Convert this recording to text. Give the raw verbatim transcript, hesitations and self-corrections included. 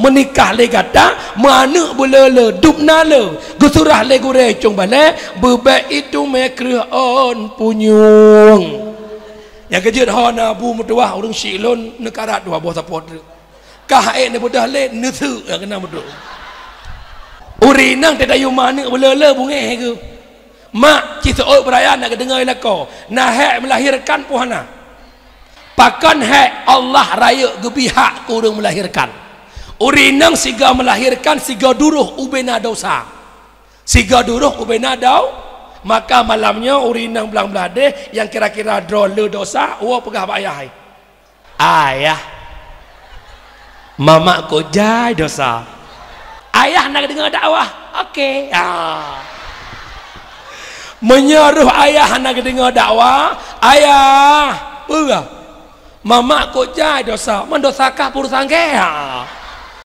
Meunikah lé gata, meuaneuk beuleu-leu, dub na lé, geusurah lé gurée cong balée, beubek itu mé kreueh ôn punyueng. Nyang keujeuet ho na bu meutuwah ureuëng syiek lôn neukarat dua boh sapot. Kah ék neubeudoh lé, neuseuk nyang keunan beudôh. Ureuëng inong teudayu meuaneuk beuleu-leu beungéh geuh. Mak, ci seuôt beuraya na geudeungoe lakoe, na hék meulahirkan peue hana? Pakon hék Allah rayeuk geubri hak keu ureuëng meulahirkan? Ureuëng inong sigoe meulahirkan sigoe duroh ubena desya. Sigoe duroh ubena dau, maka malam nyoe ureuëng inong blang blah deh nyang kira-kira droe le desya, woe peugah bak ayah hai. Ayah, mamak kok jai desya. Ayah na geudeungoe dakwah. Oke. Ah. Meunyoe roh ayah na geudeungoe dakwah, ayah, peugah. Mamak kok jai desya, man desya kah peurusan kah? Ah.